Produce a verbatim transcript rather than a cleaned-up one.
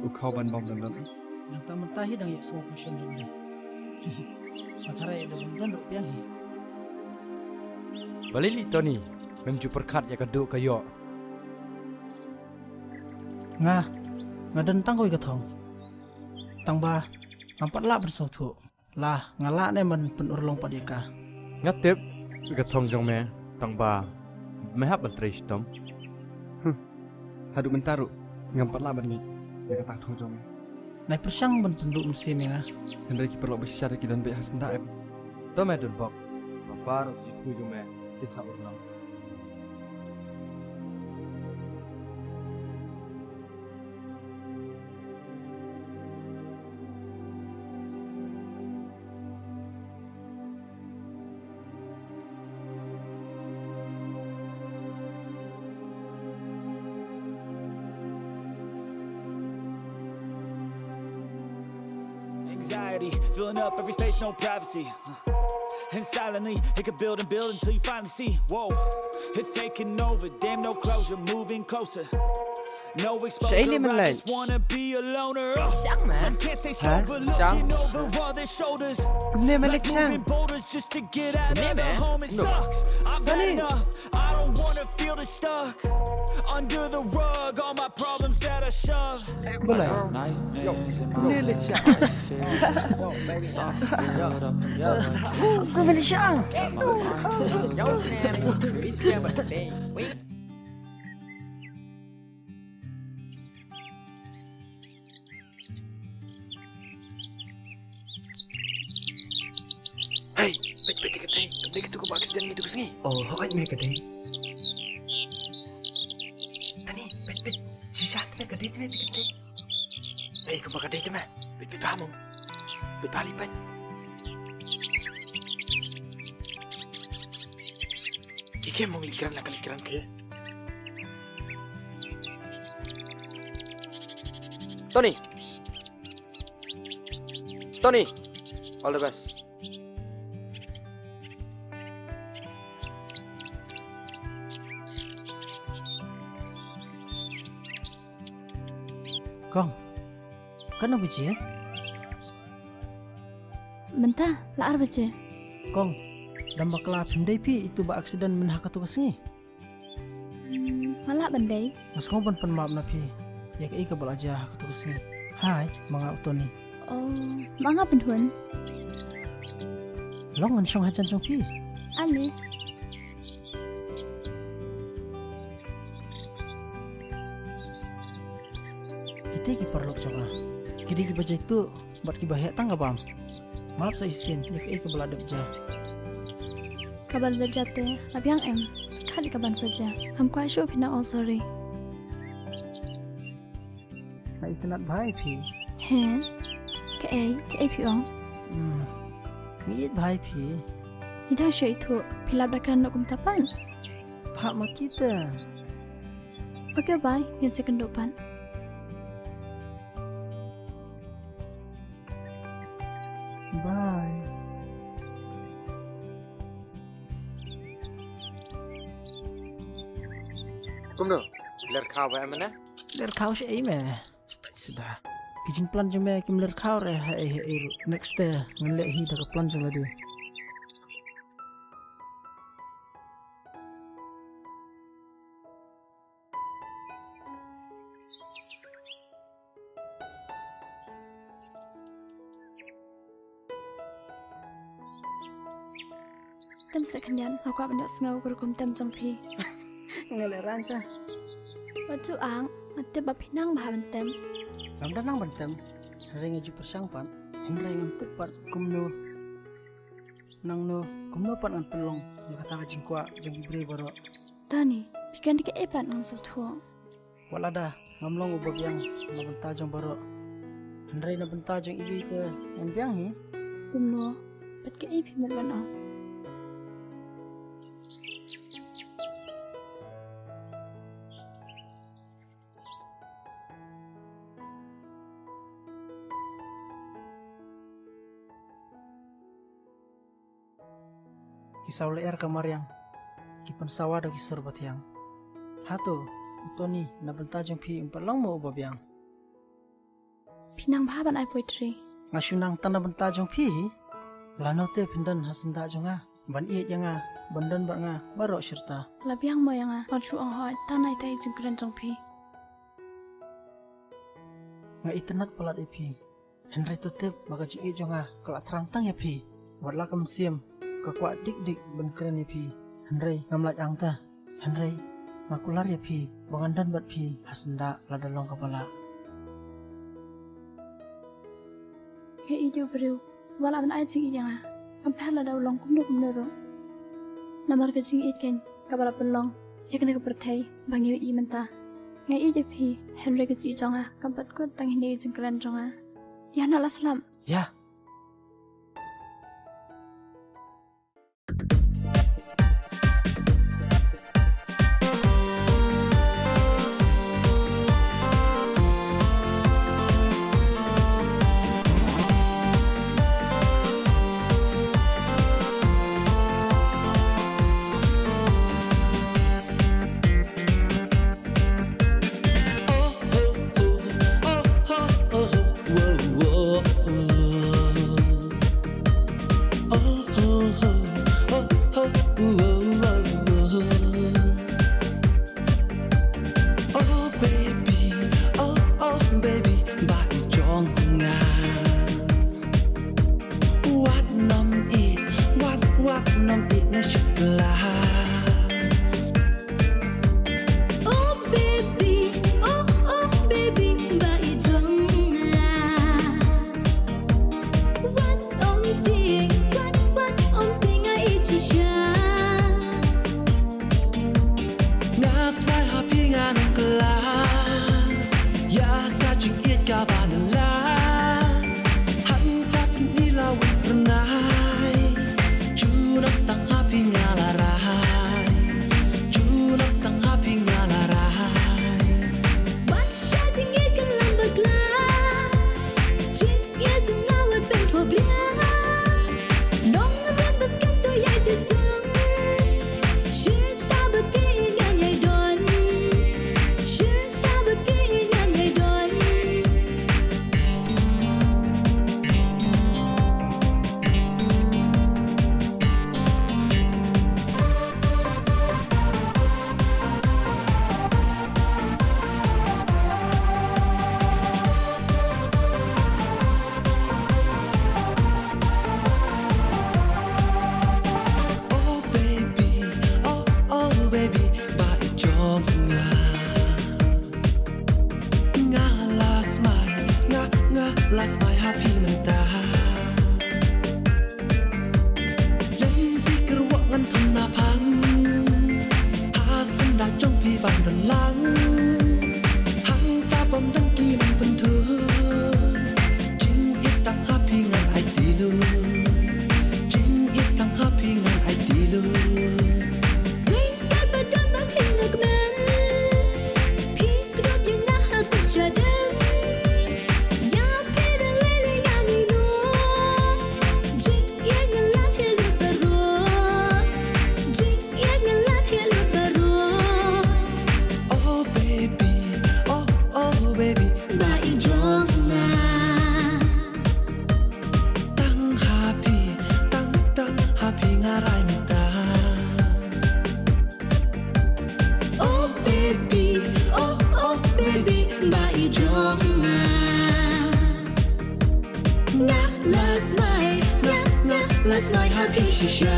U khaw ban bam don don. Nangta mynta hi dang ïoh sngewbha shon jong me. Nga tharai da bam don ruh biang hi. Balei Tony, mem ju pyrkhat ïa ka duh ka ïoh? Nga, nga don tang kawei ka thong. Tang ba ngam pat lah ban sngewthuh la nga lah ne ban pynurlong pat ïa ka. Nga tip ka thong jong me, tang ba me hap ban trei shitom. Huh. Haduh mynta ruh ngam pat lah ban ngeit ïa kata ka thong jong me. Nai pyrshang ban pynduh mynsiem ïa nga. Hynrei ki paralok ba shisha ki don beit ha syndah em. To me don bok. Ba baroh ki jingthmu jong me kin sa urlong. Anxiety, filling up every space, no privacy. Uh, And silently, it could build and build until you finally see. Whoa, it's taking over. Damn, no closure, moving closer. No exposure, Shaylee I Moonlight. Just wanna be a loner. Uh, Shang, man. Some can't stay Huh? sober, Shang? Looking over all their shoulders. Kumne, Malik Like moving Shang. Boulders just to get out Kumne, of the man. Home. It No. Sucks. I've had Malik. Enough. I don't wanna feel the stuck under the rug. All my problems that I shove. Balai. Nightmares in my Kumne, Malik head. Shang. I feel thoughts build up until I can't Kumne, Malik Shang. Let my mind close and then increase. Hey, peit, peit, ka dei, ka dei katu kaba accident ngi tu ka sngi. Oh, hooid me ka dei. Tani, peit, peit, shisha te me ka dei te me, peit ka dei. Hey, kaba ka dei te me. Peit, peit, peit, peit. Ki khem mong likran la ka likran ke. Tony. Tony. All the best. Kong. Katno baje? Mynta la ar baje. Kong, dang bakla phim dei phi ïa itu ba accident mynha katu ka sngi? Hmm, nga lah ban dei. Nga sngew ban pan map na phi ïa kaei kaba la jia ha katu ka sngi. Hai, ma nga u Tony. Oh, ma nga Pynhun. Long ngan shong hajan jong phi. Ale. Kita ki paralok jong nga. Kita ki ba jaituh bad ki ba heh tang ka bam. Map sa shisien ïa kaei kaba la dep jia. Kaba la dep jia te la biang em. Khadduh kaban sa jia. Ngam kwah shuh phin ong sorry. Nga itynnad bha ïa phi. He? Kaei, kaei phi ong? Hmm. Nga ïeit bha ïa phi. Ïa dang shu ithuh phi lap da kren noh kumta pat. Phah ma kita. Okay, bye. Ngin sa kynduh pat. Bye. Kumno? Ler khaw ba em ne? Ler khaw shi ei me. Stai suda. Ki jingplan jong me kim ler khaw re ha ei ha ei ruh. Next day ngan leh hi da ka plan jong lade. Tem seh khyndiat, nga kwah ban ïohsngew ka rukom tem jong phi. Nga leh rang ta. Wat ju ang, nga tip ba phi nang bha ban tem. Ngam da nang ban tem. Hynrei nga ju pyrshang pat. Hynrei ngam tip pat kumno. Nangno, kumno pat ngan pynlong ïa kata ka jingkwah jong ki briew baroh. Tony, phi kren da kaei pat ngam sngewthuh. Wat lada ngam long uba biang na bynta jong baroh, hynrei na bynta jong iwei te ngan biang hi. Kumno, bad kaei phi mut ban ong? Ki saw lyer ka mariang, ki pynsawa da ki sur bathiang. Hato u Tony na bynta jong phi um pat long mo uba biang? Phi nang bha ban ai poetry. Nga shu nang tang na bynta jong phi hi. Lano te phin don ha syndah jong nga ban ïeit ïa nga, ban don bad nga baroh shirta. La biang mo ïa nga, nga shu ong hooid tang na ita i jingkren jong phi. Nga itynnad palat ïa phi. Hynrei to tip ba ka jingïeit jong nga ka la thrang tang ïa phi. Wat la ka mynsiem ka kwah dik dik ban kren ïa phi, hynrei ngam lait angta. Hynrei nga kular ïa phi ba ngan don bad phi ha syndah lada long kaba lah. Nga ïeit ïa u briew, wat la ban ai jingïeit ïa nga, kam pher lada u long kumno kumno ruh. Namar ka jingïeit keiñ kaba la pynlong ïa kane ka pyrthei ba ngi ïohi mynta. Nga ïeit ïa phi, hynrei ka jingïeit jong nga kam pat kut tang hynne i jingkren jong nga. Ïa, na la slap. Ïa. Oh baby, oh oh baby, ba i jong nga. Wat nam i, wat wat nam i na shikla. Oh baby, oh oh baby, ba i jong nga. Wat ong ting, wat wat ong ting a i shisha. Nga smai ha phi nga nang kla. Ïa ka jingïeit kaba na la. Han ka phi ni la wan pernai. Junam tang ha phi nga la rai. Junam tang ha phi nga la rai. Ban sha jingïeit ka lam bakla. Jingïeit jong nga wat pynthok ria. Nong ram bas kan to ïai te song. Shirta bad ki ngan ïai don. Shirta bad ki ngan ïai don. Oh baby, oh oh baby, ba i jong nga. Nga la smai, nga, nga la smai ha phi mynta. Lem phi kyrwoh ngan thon na phang. Ha syndah jong phi ban don lang. Hangta bym don ki nongpynthut. Jingïeit tang ha phi ngan ai ti lut. Jingïeit tang ha phi ngan ai ti lut. Ryngkat ba don ma phi nga kmen. Phi kdup ïa nga ha kum shadem. Ïa phi da lei lei nga mino. Jingïeit nga la thiah lut baroh. Jingïeit nga la thiah lut baroh. Oh baby, oh oh baby, ba i jong nga. Tang ha phi, tang tang ha phi nga rai mynta. Oh baby, oh oh baby, ba i jong nga. Nga la smai, nga, nga la smai ha phi shisha.